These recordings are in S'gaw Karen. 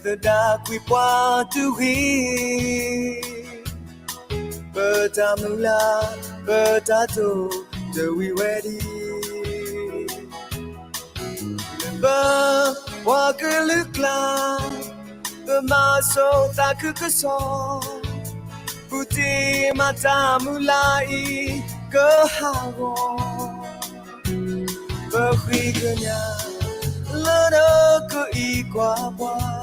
သဒၣ်ကွံာ်ပှၤတဂ့ၤ, ပတၢ်မုၢ်လၢ် ပတၢ်တိၢ်တဝံၤဝဲဒံး, ပပှၤကလုာ်ကျါ ပမၤစိာ်သးခုကစီၣ်, ပူၤတ့ၢ်မၤတၢ်မုၢ်လၢ်အံၤကဟးဂီၤ, ပဃ့ကညး လၢနကအံးကွၢ်ပှၤ,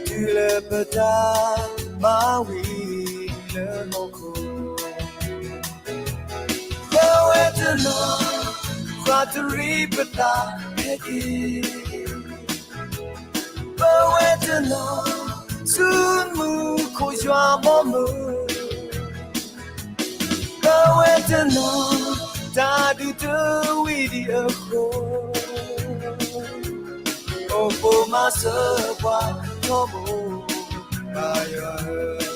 တုၤလၢပတၢ်မၤဝံၤလၢဟီၣ်ခိၣ်, ပဝဲတနီၤ ဃၣ်တရံးပသးဟဲက့ၤ, ပဝဲတနီၤ ဆူမူခိၣ်ယွၤဘီမုၢ်, ပဝဲတနီၤ တၢ်ဒုးတဝံၤဒံးအဃိ, အိၣ်ပိာ်မၤစၢၤပှၤထီဘိ ဘၣ်ယွၤဧၢ.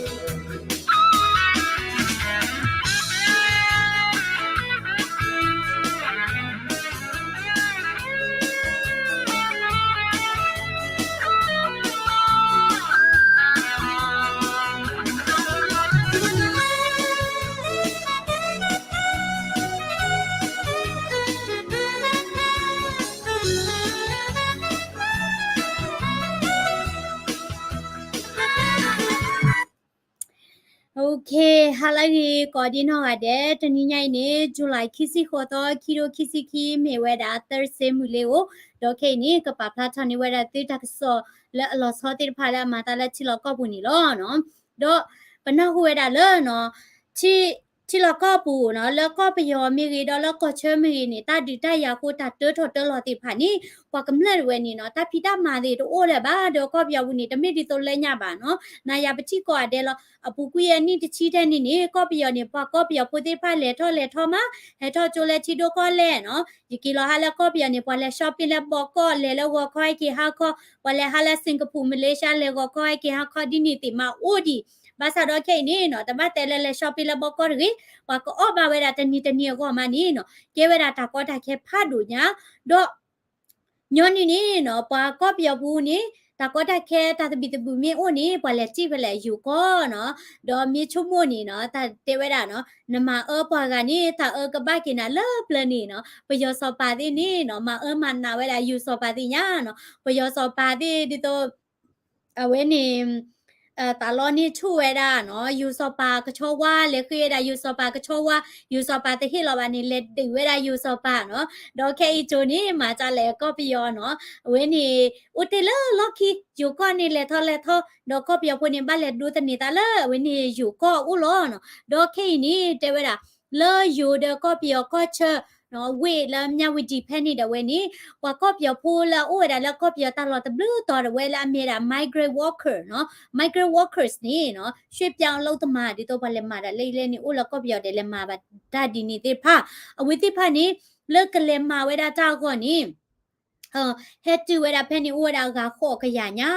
Okay, ဟါလၢအဂ့ၤ ကိးဒံနီၢ်ဂၤဒဲး, တနံၤညါအံၤန့ၣ် July ခံဆံဃိးသီ ခံထိခံဆံခံ မ့ၢ်ဝဲဒၣ် Thursday မုၢ်လ့ၤဧိၤ, ဒီးခဲအံၤန့ၣ် ကပာ်ဖျါထီၣ်န့ၢ်ဝဲဒၣ်သုတၢ်ကစီၣ်လၢအလီၤဆီသ့ၣ်တဖၣ်လၢအမၤတၢ်လၢထံလီၢ်ကီၢ်ပူၤန့ၣ်လီၤ. ဒီးပနၢ်ဟူဝဲဒၣ်လၢ ထံ ထံလီၢ်ကီၢ်ပူၤနီၤ, လၢကီၢ်ပယီၤမ့ၢ်ဂ့ၤ ဒီးလၢကီၢ်ဆၢမ့ၢ်ဂ့ၤန့ၣ် တၢ်ဒုးတၢ်ယၤအဃိ တၢ်တၢထီၣ်တၢလီၤသ့ၣ်တဖၣ်န့ၣ် ပှၤကမျၢၢ်တဝဲန့ၣ်နီၤ တၢ်ဖံးတၢ်မၤသ့ၣ်တအိၣ်လၢၤဘၣ်, ဒီးကီၢ်ပယီၤပူၤန့ၣ် တမ့ၢ်ဒ်သိးလၢညါဘၣ်နီၤ. နၤယၤပထံၣ်ကိးဂၤဒဲးလီၤ. အပူၤကွံာ်အနံၣ်တဆံထဲန့ၣ်န့ၣ် ကီၢ်ပယီၤန့ၣ် ပှၤကီၢ်ပယီၤဖိသ့ၣ်တဖၣ်လဲၤထီၣ်လဲၤထီမး, ဟဲထီၣ်ကၠိလၢထံဒိၣ်ကီၢ်လဲၢ်နီၤ. ယက့ၤလီၤဟါလၢကီၢ်ပယီၤန့ၣ် ပှၤလဲၤ shopping လၢဘီကီၢ် လဲၤလၢဂီၤခီဟဲက့ၤဟါခီ, ပှၤလဲၤဟါလၢ Singapore Malaysia လဲၤဂီၤခီဟဲက့ၤဟါခီ ဒ်န့ၣ်သ့ၣ်မးအိၣ်ဒံး. ဘၣ်ဆၣ်ဒီးခဲအံၤန့ၣ်နီၤ တဘၣ်တဲလၢလဲၤ shopping လၢဘီကီၢ်တဂ့ၤ, ပှၤကအီၣ်ဘၣ်ဝဲဒၣ်တနံၤတနံၤအဂီၢ်မးန့ၣ်နီၤ ကဲဝဲဒၣ်တၢ်ကီတၢ်ခဲဖးဒိၣ်ညါ, ဒီး ညီနုၢ်န့ၣ်နီၤ ပှၤကီၢ်ပယီၤပူၤန့ၣ် တၢ်ကီတၢ်ခဲတၢ်သဘံၣ်သဘုၣ်မ့ၢ်အိၣ်န့ၣ် ပှၤလဲၤစံၣ်ဖဲလဲၣ်ယိၤကီၢ်နီၤ, ဒီးမ့ၢ်ဆိကမိၣ်န့ၣ်နီၤ တၢ်တဲဝဲဒၣ်နီၤ နမၤအၢပှၤဂၤန့ၣ် တၢ်အၢကဘၣ်က့ၤနၤလၢပျၢၤန့ၣ်နီၤ, ပယီၤစီၤပၤသ့ၣ်န့ၣ်နီၤ မၤအၢမၤနးဝဲဒၣ်ယိၤစီၤပၤသ့ၣ်ညါနီၤ, ပယီၤစီၤပၤသ့ၣ်ဒ်သိး အဝဲန့ၣ် တၢ်လီၢ်န့ၣ်ဆူၣ်ဝဲဒၣ်နီၤ, ယိၤစီၤပၤကဆီဝါ လဲၤဃ့ဝဲဒၣ်ယိၤစီၤပၤကဆီဝါ, ယိၤစီၤပၤတဟ့ၣ်လီၤဘၣ်န့ၣ် လဲၤဒုးဝဲဒၣ်ယိၤစီၤပၤနီၤ, ဒီးခဲအံၤကၠိန့ၣ် မၤတၢ်လဲၣ်ကီၢ်ပယီၤနီၤ, အဝဲန့ၣ် အိၣ်တ့ၢ်လၢလီၢ်ခံ ယိၤကီၢ်န့ၣ်လဲၤထီၣ်လဲၤထီ, ဒီးကီၢ်ပယီၤဖိန့ၣ် ဘၣ်လဲၤဒိးသန့ၤသးလၢအဝဲန့ၣ်ယိၤကီၢ်အအိၣ်လီၤနီၤ, ဒီးခဲအံၤန့ၣ် တဲဝဲဒၣ် လၢယိၤဒီးကီၢ်ပယီၤကီၢ်ဆၢ ဝ့ၢ်လၢမၠၣ်ဝတံၤဖဲန့ၣ်ဒၣ်ဝဲန့ၣ် ပှၤကီၢ်ပယီၤဖိလၢအအိၣ်ဝဲဒၣ်လၢကီၢ်ပယီၤတၢ်လီၢ်တဘျုးတီၤဒၣ်ဝဲလၢအမ့ၢ်ဒၣ် migrant worker နီၤ, migrant workers န့ၣ်နီၤ ရွှေ့ပြောင်းအလုပ်သမား ဒ်သိးပှၤလဲၤမၤတၢ်လၢအံၤလဲၣ်န့ၣ် အိၣ်လၢကီၢ်ပယီၤဒဲးလဲၤမၤဘၣ်တၢ်ဒ်န့ၣ်သ့ၣ်တဖၣ်, အဝဲသ့ၣ်တဖၣ်န့ၣ် လၢကလဲၤမၤဝဲဒၣ်တၢ်အဂီၢ်န့ၣ် ဟဲတုၤဝဲဒၣ်ဖဲန့ၣ်အိၣ်ဝဲဒၣ်ဂၤဃိးကယၤညါ,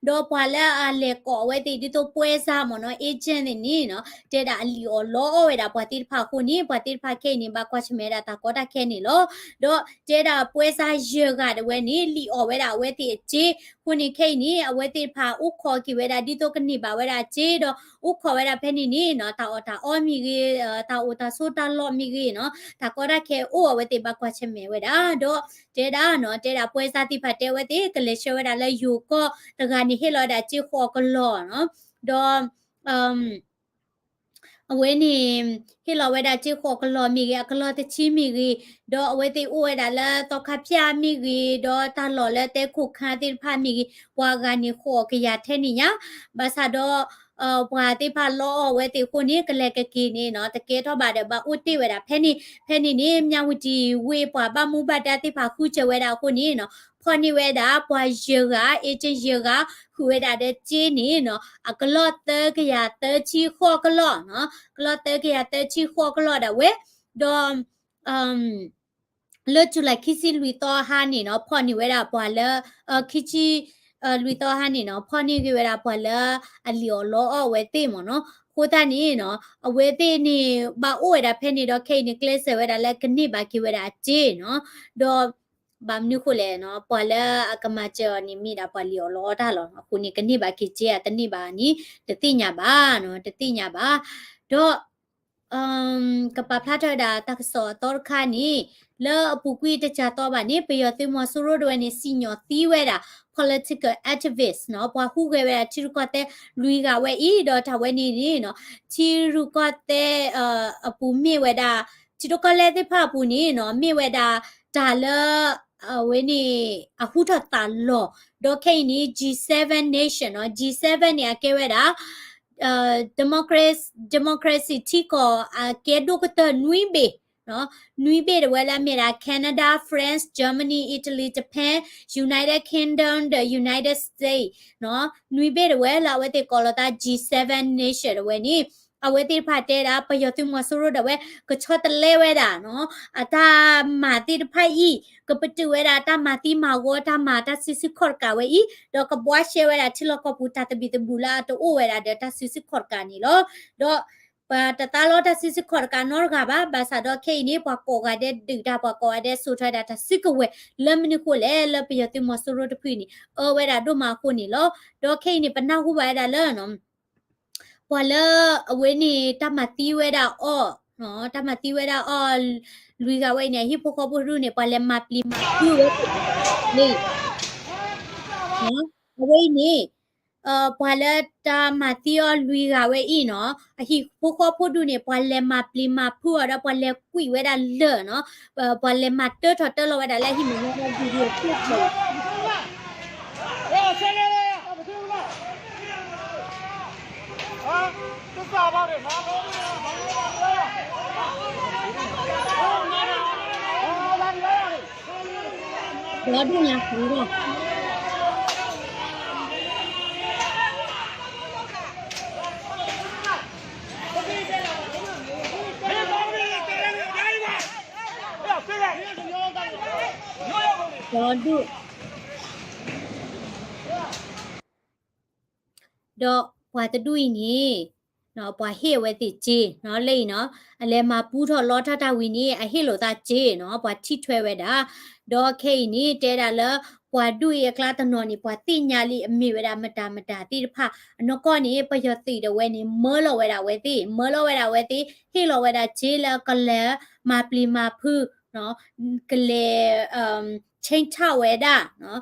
ဒီးပှၤလၢအလဲၤကိးအဝဲသ့ၣ်ဒ်သိးပွဲစားမ့ၢ်နီၤ agent သ့ၣ်န့ၣ်နီၤ တဲဒၣ်အလံၣ်အီၣ်လီအီၣ်ဝဲဒၣ်ပှၤသ့ၣ်တဖၣ်အဃိန့ၣ် ပှၤသ့ၣ်တဖၣ်ခဲအံၤန့ၣ် ဘၣ်ကွၢ်ဆၢၣ်မဲာ်ဝဲဒၣ်တၢ်ကီတၢ်ခဲန့ၣ်လီၤ. ဒီးတဲဒၣ်ပွဲစားယဲၢ်ဂၤဒၣ်ဝဲန့ၣ် လံၣ်အီၣ်ဝဲဒၣ်အဝဲသ့ၣ်အစ့, အဃိန့ၣ်ခဲအံၤန့ၣ် အဝဲသ့ၣ်တဖၣ်အိၣ်ခိးက့ၤဝဲဒၣ်ဒ်သိးကန့ၢ်ဘၣ်ဝဲဒၣ်အစ့ဒီး အိၣ်ခိးဝဲဒၣ်ဖဲန့ၣ်န့ၣ်နီၤ တၢ်အီၣ်တၢ်အီမ့ၢ်ဂ့ၤ, တၢ်အိၣ်တၢ်ဆိးတၢ်လီၢ်မ့ၢ်ဂ့ၤနီၤ တၢ်ကီတၢ်ခဲအိၣ်အဝဲသ့ၣ်ဘၣ်ကွၢ်ဆၢၣ်မဲာ်ဝဲဒၣ်, ဒီးတဲဒၣ်နီၤ တဲဒၣ်ပွဲစားသ့ၣ်တဖၣ်တဲဝဲသ့ၣ် ကလဲၤဆှၢဝဲဒၣ်လၢယိၤကီၢ်တဂၤန့ၣ် ဟ့ၣ်လီၤဝဲဒၣ်စ့ဃိးကလီၢ်နီၤ, ဒီး အဝဲန့ၣ် ဟ့ၣ်လီၤဝဲဒၣ်စ့ဃိးကလီၢ်မ့ၢ်ဂ့ၤ, အကလီၢ်တဆံမ့ၢ်ဂ့ၤ, ဒီးအဝဲသ့ၣ်အိၣ်ဝဲဒၣ်လၢသီခါဖၠၣ်မ့ၢ်ဂ့ၤ, ဒီးတၢ်လီၢ်လၢတဲခိၣ်ခါသ့ၣ်တဖၣ်မ့ၢ်ဂ့ၤ, ပှၤဂၤန့ၣ်ဃိးကယၤထဲန့ၣ်ညါ, ဘၣ်ဆၣ်ဒီး ပှၤသ့ၣ်တဖၣ်လီအီၣ်အဝဲသ့ၣ်အဃိန့ၣ် ကလဲၤကက့ၤန့ၣ်နီၤ တကဲထီၣ်ဘၣ်ဒီး ဘၣ်အိၣ်တ့ၢ်ဝဲဒၣ်ဖဲန့ၣ်, ဖဲန့ၣ်န့ၣ် မၠၣ်ဝတံၤဝ့ၢ်ပှၤဘၣ်မူဘၣ်ဒါသ့ၣ်တဖၣ်ဃုစၢၤဝဲဒၣ်အဃိန့ၣ်နီၤ ဖီၣ်န့ၢ်ဝဲဒၣ်ပှၤယဲၢ်ဂၤ, agent ယဲၢ်ဂၤ ဃုာ်ဝဲဒၣ်ဒီးစ့န့ၣ်နီၤ အကလီၢ်သၢကယၤသၢဆံဃိးကလီၢ်နီၤ, ကလီၢ်သၢကယၤသၢဆံဃိးကလီၢ်ဒၣ်ဝဲ, ဒီး လၢ July ခံဆံလွံၢ်သီဟါန့ၣ်နီၤ ဖီၣ်န့ၢ်ဝဲဒၣ်ပှၤလၢ ခံဆံ လွံၢ်သီဟါန့ၣ်နီၤ ဖီၣ်န့ၢ်က့ၤဝဲဒၣ်ပှၤလၢအလံၣ်အီၣ်လီအီၣ်ဝဲသ့ၣ်မ့ၢ်နီၤ, အဃိသတးန့ၣ်နီၤ အဝဲသ့ၣ်န့ၣ် ဘၣ်အိၣ်ဝဲဒၣ်ဖဲန့ၣ်ဒီး ခဲအံၤန့ၣ် ကျဲးစၢးဝဲဒၣ်လၢကန့ၢ်ဘၣ်က့ၤဝဲဒၣ်အစ့နီၤ, ဒီး ဘၣ်မနုၤဃိလဲၣ်နီၤ, ပှၤလၢအကမၤစၢၤအီၤန့ၣ် မ့ၢ်ဒၣ်ပှၤလံၣ်အီၣ်လီအီၣ်တၢ်လီၤ. အဃိန့ၣ် ကန့ၢ်ဘၣ်က့ၤစ့ဧါ တန့ၢ်ဘၣ်န့ၣ် တသ့ၣ်ညါဘၣ်နီၤ, တသ့ၣ်ညါဘၣ်. ဒီး ကပာ်ဖျါထီၣ်ဝဲဒၣ်တၢ်ကစီၣ်အသီတခါန့ၣ်, လၢအပူၤကွံာ်တကၢ်သီဘၣ်န့ၣ် ပယီၤသုးမီၤစိရိၤဒၣ်ဝဲန့ၣ် စံၣ်ညီၣ်သံဝဲဒၣ် political activist နီၤ, ပှၤဟူးဂဲၤဝဲဒၣ်ထံရူၢ်ကီၢ်သဲးလွံၢ်ဂၤဝဲအံၤ, ဒီးတၢ်ဝဲန့ၣ်န့ၣ်နီၤ, ထံရူၢ်ကီၢ်သဲး အပူၤမ့ၢ်ဝဲဒၣ် ထံဒိၣ်ကီၢ်လဲၢ်သ့ၣ်တဖၣ်အပူၤန့ၣ်နီၤ, မ့ၢ်ဝဲဒၣ်တၢ်လၢ အဝဲန့ၣ် အဟူထီၣ်သးလီၤ. ဒီးခဲအံၤန့ၣ် G seven nation နီၤ, G seven န့ၣ် အကဲဝဲဒၣ် democracy democracy ထံကီၢ်အကဲဒိၣ်ကတၢၢ်နွံဘ့ၣ်, နွံဘ့ၣ်ဒၣ်ဝဲလၢအမ့ၢ်ဒၣ် Canada, France, Germany, Italy, Japan, United Kingdom, the United States နီၤ, နွံဘ့ၣ်ဒၣ်ဝဲလၢအဝဲသ့ၣ်ကိးလီၤသး G seven nation ဒၣ်ဝဲန့ၣ်, အဝဲသ့ၣ်တဖၣ်တဲဒၣ် ပယီၤသုးမီၤစိရိၤဒၣ်ဝဲ ကဆီတလဲဝဲဒၣ်နီၤ, အတၢ်မၤသ့ၣ်တဖၣ်အံၤ ကပတုာ်ဝဲဒၣ်တၢ်မၤသံမၤဂီၤ တၢ်မၤတၢ်စုဆူၣ်ခီၣ်တကးဝဲအံၤ, ဒီးကဘှါရှဲဝဲဒၣ်ထံလီၢ်ကီၢ်ပူၤတၢ်သဘံၣ်သဘုၣ်လၢအတအိၣ်ဝဲဒၣ်ဒီးတၢ်စုဆူၣ်ခီၣ်တကးန့ၣ်လီၤ. ဒီးပှၤတသးလီတၢ်စုဆူၣ်ခီၣ်တကးနီတဂၤဘၣ်, ဘၣ်ဆၣ်ဒီးခဲအံၤန့ၣ် ပှၤကိးဂၤဒဲးဒုးတၢ် ပှၤကိးဂၤဒဲးစိာ်ထွဲဒၣ်တၢ်စုကဝဲၤ လၢမနုၤဃိလဲၣ် လၢပယီၤသုးမီၤစိရိၤတဖုန့ၣ် အၢဝဲဒၣ်ဒိၣ်မးအဃိန့ၣ်လီၤ. ဒီးခဲအံၤန့ၣ် ပနၢ်ဟူဘၣ်ဝဲဒၣ်လၢ ပှၤလၢအဝဲန့ၣ် တၢ်မၤသံဝဲဒၣ်အီၤ, တၢ်မၤသံဝဲဒၣ်အီၤ လွံၢ်ဂၤဝဲအံၤန့ၣ် အဟံၣ်ဖိဃီဖိတဒူၣ်န့ၣ် ပှၤလဲၤမၤပျံၤမၤဖုးဝဲသ့ၣ်လံ, အဝဲအံၤန့ၣ် ပှၤလၢတၢ်မၤသံအီၤလွံၢ်ဂၤဝဲအံၤနီၤ, အဟံၣ်ဖိဃီဖိတဒူၣ်န့ၣ် ပှၤလဲၤမၤပျံၤမၤဖုးအီၤဒီး ပှၤလဲၤကွံာ်ဝဲဒၣ်လၢာ်နီၤ, ပှၤလဲၤမၤတၢထီၣ်တၢလီၤဝဲဒၣ်လၢဟံၣ်မဲာ်ညါဒီး video clip ဘျီဒိၣ်ညါဃီလီၤ. ဘျီဒိၣ် ဒီးပှၤတဒူၣ်အံၤန့ၣ် ပှၤဟ့ၣ်အဝဲသ့ၣ်စ့နီၤ, လၢအံၤနီၤ အလဲၤမၤပူထီၣ်လီထီၣ်တၢ်ဝံၤန့ၣ် အဟ့ၣ်လိာ်သးစ့နီၤ, ပှၤထံၣ်ထွဲဝဲဒၣ်. ဒီးခဲအံၤန့ၣ် တဲဒၣ်လၢ ပှၤဒူၣ်အံၤအကျါတနီၤန့ၣ် ပှၤသ့ၣ်ညါလံအမ့ၢ်ဝဲဒၣ်မတၤမတၤသ့ၣ်တဖၣ် အနီၢ်ကီၢ်န့ၣ် ပယီၤသုးဒၣ်ဝဲန့ၣ် မၢလီၤဝဲဒၣ်အဝဲသ့ၣ်, မၢလီၤဝဲဒၣ်အဝဲသ့ၣ်, ဟ့ၣ်လီၤဝဲဒၣ်စ့လၢကလဲၤမၤပျံၤမၤဖုး ကလဲၤ ဆ့ထၢၣ်ဝဲဒၣ်,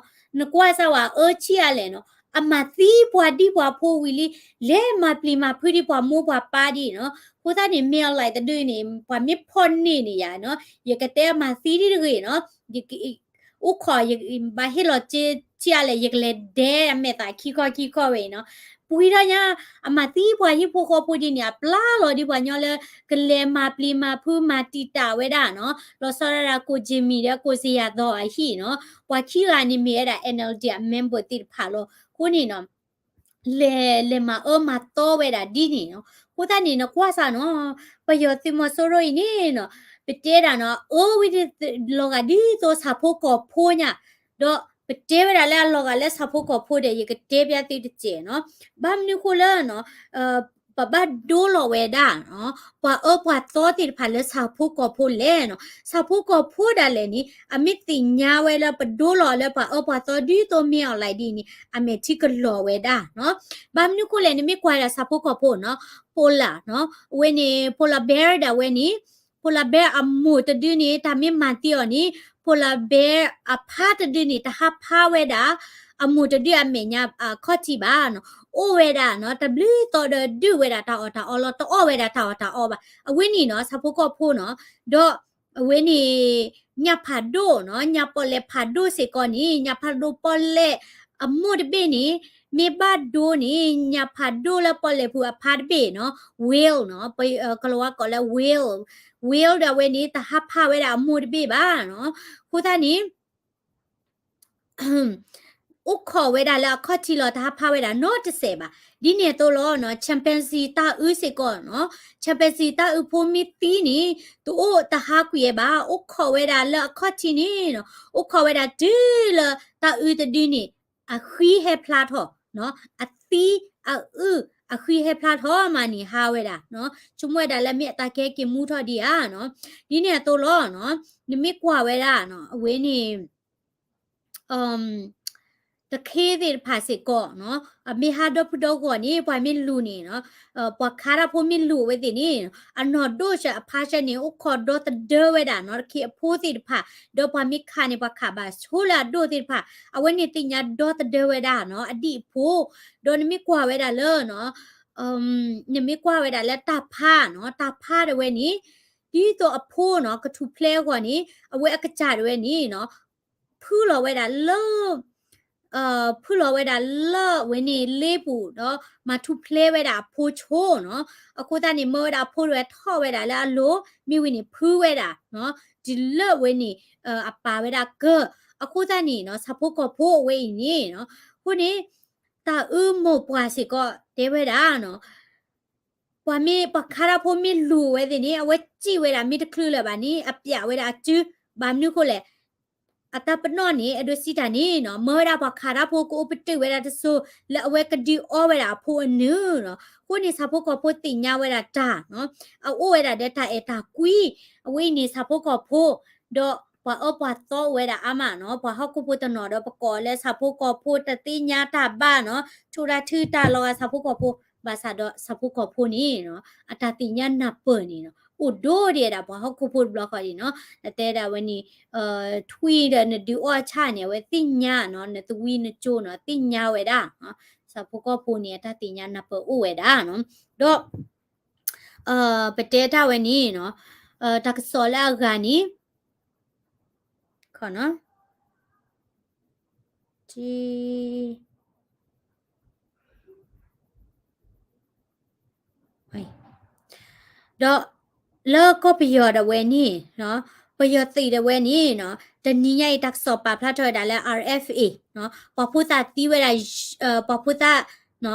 နကွၢ်စၢ်ဝဲအၢဆံးအါလဲၣ်နီၤ, အမၤသံပှၤဒံၣ်ပှၤဖိဝံၤလံ, လဲၤမၤပျံၤမၤဖုးဒံးပှၤမိၢ်ပှၤပၢ်ဒံးနီၤ. အဃိသတးန့ၣ် မ့ၢ်အီၤလဲၣ်တဒုန့ၣ် ပှၤမ့ၢ်ဖီၣ်န့ၢ်န့ၣ်ယၤနီၤ, ယကတဲအမၤသံဒ်တဂ့ၤနီၤ, အိၣ်ခိး ယဘၣ်ဟ့ၣ်လီၤစ့ဆံးအါလဲၣ် ယကလဲၤဒဲးအမဲာ်သးခံခီခံခီဝဲအံၤနီၤ. ပှံၤထီၣ်ညါ အမၤသံပှၤဟံၣ်ဖိဃီဖိဒ်န့ၣ် အပျၢ်လီၤဒံးပှၤညီလၢ ကလဲၤမၤပျံၤမၤဖုးမၤတံာ်တာ်ဝဲဒၣ်နီၤ, လီၤဆီဒၣ်တၢ် ကိၣ်ကၠ့မံၤဒီးကိၣ်စ့ယၤသီအဟံၣ်နီၤ, ပှၤခံဂၤန့ၣ်မ့ၢ်ဝဲဒၣ် NLD အ member သ့ၣ်တဖၣ်လီၤ. အဃိန့ၣ်နီၤ လဲၤ လဲၤမၤအၢမၤသီဝဲဒၣ်ဒ်န့ၣ်နီၤ. အဃိသတးန့ၣ် နကွၢ်စၢ်နီၤ, ပယီၤသုးမီၤစိရိၤအံၤန့ၣ်နီၤ, ပတဲဒၣ်နီၤ အၢဝံၤဒ်သိးလီၤဂာ်ဒ်သိးဆၣ်ဖိကီၢ်ဖိညါ, ဒီးပတဲဝဲဒၣ်လၢအလီၤဂာ်လၢဆၣ်ဖိကီၢ်ဖိဒီး ယကတဲပျးသုတစဲးနီၤ. ဘၣ်မနုၤဃိလၢနီၤ ပဘၣ်ဒိလီၤဝဲဒၣ်နီၤ ပှၤအၢပှၤသီသ့ၣ်တဖၣ်လၢဆၣ်ဖိကီၢ်ဖိလဲၣ်နီၤ. ဆၣ်ဖိကီၢ်ဖိဒၣ်လဲာ်န့ၣ် အမ့ၢ်သ့ၣ်ညါဝဲလၢပဒိလီၤလၢပှၤအၢပှၤသီဒ်သိးမ့ၢ်အီၤလဲၣ်ဒ်န့ၣ် အမဲာ်ထံကလီၤဝဲဒၣ်နီၤ. ဘၣ်မနုၤဃိလဲၣ် နမ့ၢ်ကွၢ်ဒၣ်ဆၣ်ဖိကီၢ်ဖိနီၤ polar နီၤ အဝဲန့ၣ် polar bear ဒၣ်ဝဲန့ၣ် polar bear အမိၢ်တဒုန့ၣ် တၢ်မ့ၢ်မၤသံအီၤန့ၣ် polar bear အဖါတဒုန့ၣ် တဟးဖးဝဲဒၣ် အမိၢ်တဒုအမဲာ်ညါအခီၣ်ထံးဘၣ်နီၤ. အိၣ်ဝဲဒၣ်နီၤ တဘျုးသီဒီးဒုးဝဲဒၣ်တၢ်အီၣ်တၢ်အီလီၤ, တအီၣ်ဝဲဒၣ်တၢ်အီၣ်တၢ်အီဘၣ်. အဝဲန့ၣ်နီၤ ဆၣ်ဖိကီၢ်ဖိနီၤ, ဒီးအဝဲန့ၣ် ညၣ်ဖးဒိၣ်နီၤ, ညၣ်ပီၣ်လဲၣ်ဖးဒိၣ်စ့ၢ်ကီးန့ၣ် ညၣ်ဖးဒိၣ်ပီၣ်လဲၣ်အမိၢ်တဘ့ၣ်န့ၣ် မ့ၢ်ဘၣ်ဒိန့ၣ် ညၣ်ဖးဒိၣ်လၢပီၣ်လဲၣ်ပူၤအဖါတဘ့ၣ်နီၤ, whale နီၤ, ပကလၤဝါကိးလၢ whale, whale ဒၣ်ဝဲန့ၣ် တဟးဖးဝဲဒၣ်အမိၢ်တဘ့ၣ်ဘၣ်နီၤ. အဃိသတးန့ၣ် အိၣ်ခိးဝဲဒၣ်လၢအခီၣ်ထံးလီၤ တဟးဖးဝဲဒၣ်နီတစဲးဘၣ်. ဒ်န့ၣ်အသိးလီၤနီၤ chimpanzee တၢ်အုစ့ၢ်ကီးနီၤ, chimpanzee တၢ်အုဖိမ့ၢ်သံန့ၣ် တအိၣ်တဟးကွံာ်ဝဲဘၣ်, အိၣ်ခိးဝဲဒၣ်လၢအခီၣ်ထံးန့ၣ်နီၤ, အိၣ်ခိးဝဲဒၣ်တုၤလၢတၢ်အုတဒုန့ၣ် အဃံဟဲဖျါထီၣ်နီၤ, အသံအအု အဃံဟဲဖျါထီၣ်မးန့ၣ် ဟးဝဲဒၣ်နီၤ, ဆိကမိၣ်ဝဲဒၣ်လၢမ့ၢ်အတၢ်ကဟဲက့ၤမူထီၣ်ဒံးဧါနီၤ. ဒ်န့ၣ်အသိးလီၤနီၤ, နမ့ၢ်ကွၢ်ဝဲဒၣ်နီၤ အဝဲန့ၣ် တခ့သ့ၣ်တဖၣ်စ့ၢ်ကီးနီၤ, အမ့ၢ်ဟါဒီဖုဒီဂီၢ်န့ၣ် ပှၤမ့ၢ်လူၤန့ၣ်နီၤ, ပှၤခးတၢ်ဖိမ့ၢ်လူၤအဝဲသ့ၣ်န့ၣ် အနီၢ်ဒိၣ်စၢၤအဖါစၢၤန့ၣ် အိၣ်ခိးဒီသဒၢဝဲဒၣ်နီၤ တခ့အဖိသ့ၣ်တဖၣ်, ဒီးပှၤမ့ၢ်ခးန့ၣ် ပှၤခးဘၣ်ဆိလၢအဒိၣ်သ့ၣ်တဖၣ်, အဝဲန့ၣ်သ့ၣ်ညါဒီသဒၢဝဲဒၣ်နီၤ အဒံၣ်အဖိ, ဒီးနမ့ၢ်ကွၢ်ဝဲဒၣ်လၢနီၤ နမ့ၢ်ကွၢ်ဝဲဒၣ်လၢတၢ်ဖါနီၤ, တၢ်ဖါဒၣ်ဝဲန့ၣ် ဒ်သိးအဖိနီၤ ကထူၣ်ဖျဲးအဂီၢ်န့ၣ် အဝဲအကစၢ်ဒၣ်ဝဲန့ၣ်နီၤ ဖုလီၤဝဲဒၣ်လၢ ဖုလီၤဝဲဒၣ်လၢဝဲန့ၣ်လ့ပူၤ ဒီးမၤထူၣ်ဖျဲးဝဲဒၣ်အဖိဆိနီၤ. အဃိသတးန့ၣ် မၢဝဲဒၣ်အဖိဒၣ်ဝဲထီၣ်ဝဲဒၣ်လၢအလိၤ, မ့ၢ်ဝဲန့ၣ်ဖုဝဲဒၣ်နီၤ တုၤလၢဝဲန့ၣ် အပာ်ဝဲဒၣ်ကၢၢ်. အဃိသတးန့ၣ်နီၤ ဆၣ်ဖိကီၢ်ဖိအဝဲအံၤန့ၣ်နီၤ အဃိန့ၣ် တၢ်အုၣ်မိၢ်ပှၢ်စ့ၢ်ကီးတဲဝဲဒၣ်နီၤ ပှၤမ့ၢ် ပှၤခးတၢ်ဖိမ့ၢ်လူၤဝဲသ့ၣ်န့ၣ် အဝဲစံၣ်ဝဲဒၣ်မ့ၢ်တချုးလၢၤဘၣ်န့ၣ် အပျးဝဲဒၣ်အစု, ဘၣ်မနုၤဃိလဲၣ်, အတၢ်ပနီၣ်န့ၣ် အဲၣ်ဒိးစံးတၢ်န့ၣ်နီၤ မၢဝဲဒၣ်ပှၤခးတၢ်ဖိကအိၣ်ပတုာ်ဝဲဒၣ်တစိၤ လၢအဝဲကဒုးအီဝဲဒၣ်အဖိအနုၢ်နီၤ. အဃိန့ၣ် ဆၣ်ဖိကီၢ်ဖိသ့ၣ်ညါဝဲဒၣ်တၢ်နီၤ အအိၣ်ဝဲဒၣ်ဒီးတၢ်အဲၣ်တၢ်ကွံ, အဝဲအံၤန့ၣ် ဆၣ်ဖိကီၢ်ဖိ ဒီးပှၤအၢပှၤသီအိၣ်ဝဲဒၣ်အါမးနီၤ, ပှၤဟီၣ်ခိၣ်ဖိတနီၤဒီးပကိးလၢဆၣ်ဖိကီၢ်ဖိတသ့ၣ်ညါတၢ်ဘၣ်နီၤ, ဆိၣ်တၢ်ထုတၢ်လီၤဂာ်ဆၣ်ဖိကီၢ်ဖိ, ဘၣ်ဆၣ်ဒီးဆၣ်ဖိကီၢ်ဖိန့ၣ်နီၤ အတၢ်သ့ၣ်ညါနၢ်ပၢၢ်န့ၣ်နီၤ အိၣ်ဒိၣ်ဒံးဝဲဒၣ်ပှၤဟီၣ်ခိၣ်ဖိတဘျီဃီဒံးနီၤ, နတဲဒၣ်ဝဲန့ၣ် ထွံၣ်ဒီးနဒုးအီၣ်အဆၣ်န့ၣ် အဝဲသ့ၣ်ညါနီၤ, နသဝံနကၠိနီၤ သ့ၣ်ညါဝဲဒၣ်, ဆၣ်ဖိကီၢ်ဖိန့ၣ် အတၢ်သ့ၣ်ညါနၢ်ပၢၢ်အိၣ်ဝဲဒၣ်နီၤ, ဒီး ပတဲတၢ်ဝဲန့ၣ်နီၤ, တၢ်ကစီၣ်လၢအဂၤန့ၣ် ခီနီၤ, ဒီးလၢကီၢ်ပယီၤဒၣ်ဝဲန့ၣ်, ပယီၤသုးဒၣ်ဝဲန့ၣ်နီၤ, တနံၤညါအံၤတၢ်ကစီၣ်ပာ်ဖျါထီၣ်ဝဲဒၣ်လၢ RFA ပှၤဖိသၣ်သံဝဲဒၣ်, ပှၤဖိသၣ် သံ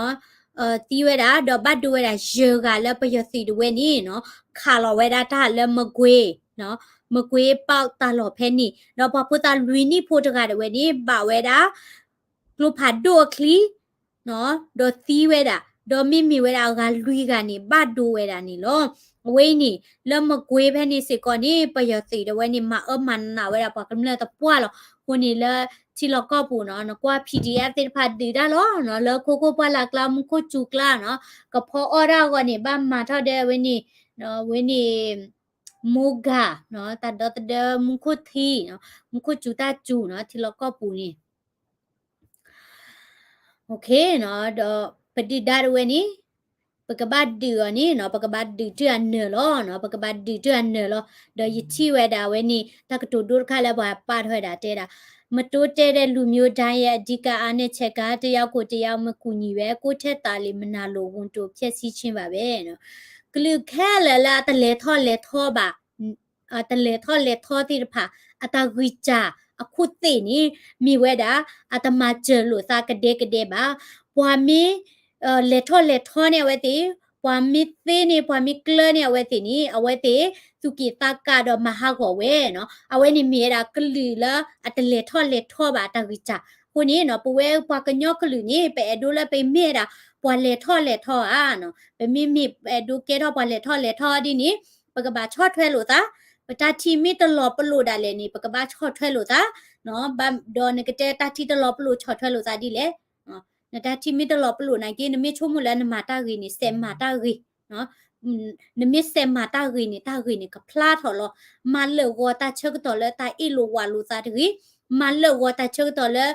ဝဲဒၣ် ဒီးဘၣ်ဒိဝဲဒၣ်ယဲၢ်ဂၤလၢပယီၤသုးဒၣ်ဝဲန့ၣ်နီၤ, ခးလီၤဝဲဒၣ်တၢ်လၢမကွ့ၤ, မကွ့ၤပီးတၢ်လီၢ်ဖဲန့ၣ်, ဒီးပှၤဖိသၣ်လွံၢ်နံၣ်ဖိတဂၤဒၣ်ဝဲန့ၣ် ဘၣ်ဝဲဒၣ် ကျိဖးဒိၣ်အချံ ဒီးသံဝဲဒၣ်, ဒီးမ့မ့ၢ်ဝဲဒၣ်အဂၤလွံၢ်ဂၤန့ၣ် ဘၣ်ဒိဝဲဒၣ်န့ၣ်လီၤ. အဝဲအံၤန့ၣ် လၢမကွ့ၤဖဲန့ၣ်စ့ၢ်ကီးန့ၣ် ပယီၤသုးဒၣ်ဝဲန့ၣ် မၤအၢမၤနးဝဲဒၣ်ပှၤကမျၢၢ်သပှၢ်လီၤ. အဃိန့ၣ်လၢ ထံလီၢ်ကီၢ်ပူၤနီၤ နကွၢ် PDF သ့ၣ်တဖၣ်ဒုးတၢ်လီၤနီၤ လၢခိခိၣ်ပှၢ်လၢ်ကျါ မူခိၣ်စူၤကျါနီၤ ကဖီအီၣ်တၢ်အဂီၢ်န့ၣ် ဘၣ်မၤထီၣ်ဒီးဝဲန့ၣ် ဝဲန့ၣ် မိၢ်ဂၤနီၤ တၢ်ဒီသဒၢမူခိၣ်ထံနီၤ မူခိၣ်စူၤတၢ်စူၤနီၤ ထံလီၢ်ကီၢ်ပူၤန့ၣ် ဒီး ပဒုၣ်ဒါတဝဲန့ၣ် ပကဘၣ်ဒုးအီၤန့ၣ်နီၤ ပကဘၣ်ဒုးတုၤအနၢၤလီၤနီၤ ပကဘၣ်ဒုးတုၤအနၢၤလီၤ. ဒီးယထံၣ်ဝဲဒၣ်ဝဲန့ၣ် တၢ်ကတိၤဒိတခါလၢပှၤပာ်ထီၣ်ဝဲဒၣ်တဲဒၣ် မတိုးတဲတဲ့လူမျိုးတိုင်းရဲ့ အဓိကအားနဲ့ချဉ်းကပ် တယောက်ကိုတယောက် မကူညီပဲ ကိုယ့်ထက်သာလေ မနာလို ဝန်တိုဖျက်ဆီးခြင်းပါပဲ ကလုာ်ခဲလၢာ်လၢအတလဲၤထီၣ်လဲၤထီဘၣ် အတလဲၤထီၣ်လဲၤထီသ့ၣ်တဖၣ် အတၢ်ဂံၢ်စၢ်အခိၣ်သ့ၣ်န့ၣ် မ့ၢ်ဝဲဒၣ် အတမၤစၢၤလိာ်သးကဒဲကဒဲဘၣ်. ပှၤမ့ၢ် လဲၤထီၣ်လဲၤထီန့ၣ်အဝဲသ့ၣ် ပှၤမ့ၢ်သ့န့ၣ် ပှၤမ့ၢ်ကျၢၤန့ၣ်အဝဲသ့ၣ်န့ၣ် အဝဲသ့ၣ် သူၣ်က့ၣ်သးကါဒီးမၤဟးဂီၤဝဲနီၤ အဝဲန့ၣ်မ့ၢ်ဝဲဒၣ်ကလုာ်လၢအတလဲၤထီၣ်လဲၤထီဘၣ်တၢ်ဂံၢ်စၢ်. အဃိန့ၣ်နီၤ ပဝဲပှၤကညီကလုာ်န့ၣ် ပအဲၣ်ဒိးလၢပမ့ၢ်ဝဲဒၣ် ပှၤလဲၤထီၣ်လဲၤထီဧါနီၤ ပမ့မ့ၢ်အဲၣ်ဒိးကဲထီၣ်ပှၤလဲၤထီၣ်လဲၤထီဒ်န့ၣ် ပကဘၣ်ဆီၣ်ထွဲလိာ်သး ပတၢ်ထံၣ်မ့ၢ်တလီၤပလိာ်ဒၣ်လဲာ်န့ၣ် ပကဘၣ်ဆီၣ်ထွဲလိာ်သး ဒီးနကတဲတၢ်ထံၣ်တလီၤပလိာ်ဆီၣ်ထွဲလိာ်သးဒ်လဲၣ် နတၢ်ထံၣ်မ့ၢ်တလီၤပလိာ်နာ်က့ နမ့ၢ်ဆိကမိၣ်လၢနမၤတၢ်ဂ့ၤန့ၣ် စဲးမၤတၢ်ဂ့ၤ နမ့ၢ်စဲးမၤတၢ်ဂ့ၤန့ၣ် တၢ်ဂ့ၤန့ၣ်ကဖျါထီၣ်လီၤ. မၤလၢာ်ဂီၤတၢ်ဆၢကတီၢ်လၢတၢ်အ့ၣ်လိာ်ဝးလိာ်သးတဂ့ၤ, မၤလၢာ်ဂီၤတၢ်ဆၢကတီၢ်လၢ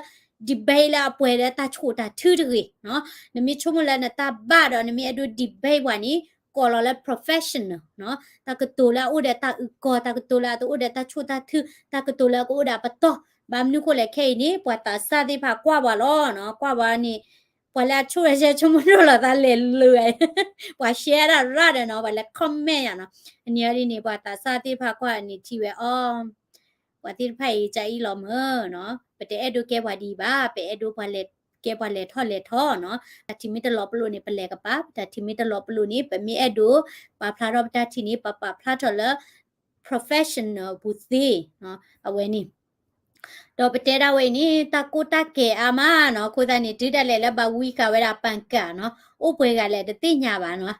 debate လၢအပှဲၤလၢတၢ်ဆိၣ်တၢ်ထုတဂ့ၤ. နမ့ၢ်ဆိကမိၣ်လၢနတၢ်ဘၣ်ဒီး နမ့ၢ်အဲၣ်ဒိး debate ပှၤန့ၣ် ကိးလီၤလၢ professional တၢ်ကတိၤလၢအအိၣ်ဒီးတၢ်အုၣ်ကီၤ, တၢ်ကတိၤလၢအတအိၣ်ဒီးတၢ်ဆိၣ်တၢ်ထု, တၢ်ကတိၤလၢအကအိၣ်ဒီးအပတီၢ်. ဘၣ်မနုၤဃိလဲၣ်ခဲအံၤန့ၣ် ပှၤသးစၢ်သ့ၣ်တဖၣ်ကွၢ်ပှၤလီၤ. ကွၢ်ပှၤန့ၣ် ပှၤလၢအဆိၣ်တၢ်ဆၢဆိကမိၣ်ဒိၣ်လီၤသးလဲၤလၢာ်, ပှၤ share တၢ်ရၣ်ဒီးနီၤ ပှၤလဲၤ comment ယၤနီၤ. အန့ၣ်အီၤဒ်န့ၣ် ပှၤသးစၢ်သ့ၣ်တဖၣ်ကွၢ်န့ၣ်ထံၣ်ဝဲအီၤ ပှၤသ့ၣ်တဖၣ်အံၤကအံၣ်လီၤမၢ်နီၤ, ပတအဲၣ်ဒိးကဲပှၤဒ်အံၤဘၣ်, ပအဲၣ်ဒိးပှၤလဲၤကဲပှၤလဲၤထီၣ်လဲၤထီနီၤ. တၢ်ထံၣ်မ့ၢ်တလီၤပလိာ်န့ၣ် ပလဲၤကပၤ, ပတၢ်ထံၣ်မ့ၢ်တလီၤပလိာ်န့ၣ် ပမ့ၢ်အဲၣ်ဒိးပာ်ဖျါထီၣ်ပတၢ်ထံၣ်န့ၣ် ပပာ်ဖျါထီၣ်လၢ professional ပူၤသ့ အဝဲန့ၣ် ဒီးပတဲဒၣ်ဝဲအံၤန့ၣ် တၢ်ကိၢ်တၢ်ကဲၤအါမးနီၤ. အဃိသတးန့ၣ် တုၤဒၣ်လဲာ်လၢဘၣ်ဝံဃာ်ဝဲဒၣ်ပၣ်ကၣ်နီၤ, အိၣ်ပှဲၤဂၤလဲၣ်တသ့ၣ်ညါဘၣ်နီၤ.